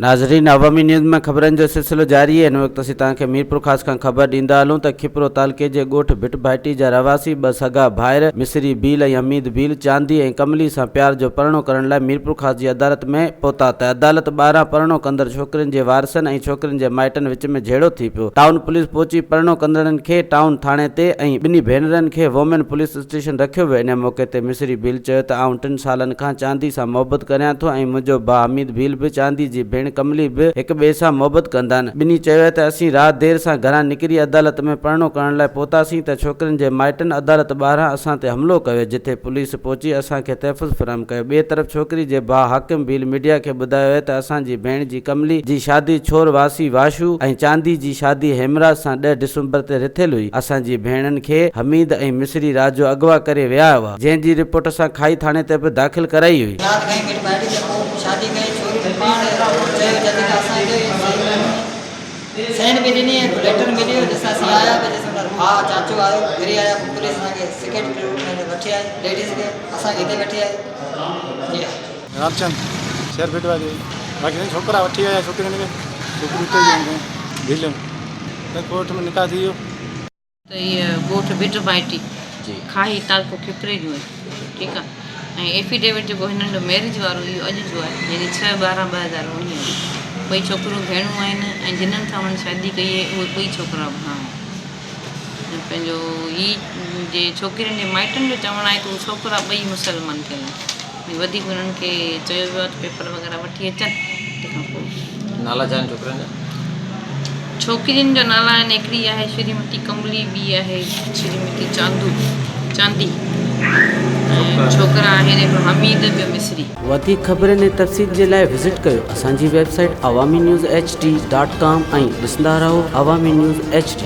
ناظرين عوامي نيوز ۾ خبرن جو سلسلو جاري آهي هن وقت اسين توهان کي ميرپورخاص کان خبر ڏيندا هلون ته کپرو تعلقي جي ڳوٺ ڀٽ ڀائٽي جا رهواسي ٻه سڳا ڀائر مصري ڀيل ۽ حميد ڀيل چاندي ۽ ڪملي سان پيار جو پرڻو ڪرڻ لاء ميرپورخاص جي عدالت ۾ پهتا ته عدالت ٻاهران پرڻو ڪندڙ ڇوڪرين جي وارثن ۽ ڇوڪرين جي مائٽن وچ ۾ جهيڙو ٿي پيو ٽائون پوليس پهچي پرڻو ڪندڙن کي ٽائون ٿاڻي تي ۽ ٻنهي ڀينرن کي وومين پوليس اسٽيشن رکيو ويو. ان موقعي تي مصري ڀيل چيو ته آئون ٽن سالن کان چاندي سان محبت ڪريان ٿو ۽ منهنجو ڀاء حميد ڀيل به چاندي جي ڀيڻ ڪملي به هڪ ٻئي سان محبت ڪندا آهن. ٻنهي چيو ته اسين رات دير سان گهران نڪري عدالت ۾ پرڻو ڪرڻ لاء پهتاسين ته ڇوڪرين جي مائٽن عدالت ٻاهران اسان تي حملو ڪيو جتي پوليس پهچي اسان کي تحفظ فراهم ڪيو. ٻئي طرف ڇوڪري جي ڀاء حاڪم ڀيل ميڊيا کي ٻڌايو ته اسان جي ڀيڻ جي ڪملي جي شادي ڇور واسي واشو ۽ چاندي جي شادي هيمراج سان ڏهه ڊسمبر تي رٿيل هئي. اسان جي ڀيڻن کي حميد ۽ مصري رات جو اغوا ڪري ويا هئا، جنهن جي رپورٽ اسان کائي ٿاڻي تي به داخل ڪرائي هئي. رات کائي مٺ ڀائٽي ته پوء شادي ڪئي ڇوري پاڻ چيو جڏهن ته اسان کي سين به ڏني ۽ ليٽر ملي ويو جنهن سان اسين آيا به جنهن سان ڀاء چاچو آيو گهري آيا پوء پوليس اسان کي سيڪريٽري روم ۾ وٺي آئي ليڊيز کي اسان کي هتي وٺي آئي جي ها. رالچند شهر ڀٽ واري باقي سائين ڇوڪرا وٺي آيا ڇوڪرين کي ڇوڪري اتي ئي آهن ڀيلن ته ڪورٽ ۾ نڪاح ٿي ويو. ته هيء ڳوٺ ڀٽ ڀائٽي، کاهي تعلقو کپري جو آهي ٺيڪ آهي ۽ ايفيڊيوٽ جيڪو هنن جو ميرج وارو اهو اڄ جو آهي يعني ڇهه 12 2019 جو ٻئي ڇوڪريون ڀيڻون آهن ۽ جنھن سان هنن شادي ڪئي آهي اهي ٻئي ڇوڪرا ڀاء آهن ۽ پنهنجو هي جي ڇوڪرين جي مائٽن جو چوڻ آهي ته اهي ڇوڪرا ٻئي مسلمان ٿيل آهن ۽ وڌيڪ هنن کي چيو ويو آهي ته پيپر وغيره وٺي اچن تنهن کان پوء. نالا ڇا آهن ڇوڪرين جا؟ ڇوڪرين جا نالا آهن هڪڙي آهي شريمتي ڪملي ٻي آهي شريمتي چاندو چاندي ۽ ڇوڪرا آهن هڪڙو حميد ٻيو مصري. وڌيڪ خبرن ۽ تفصيل جي لاء وزٽ ڪيو اسان جي website Awami news H D dot com ۽ ڏسندا رهو عوامي نيوز ايڇ ڊي.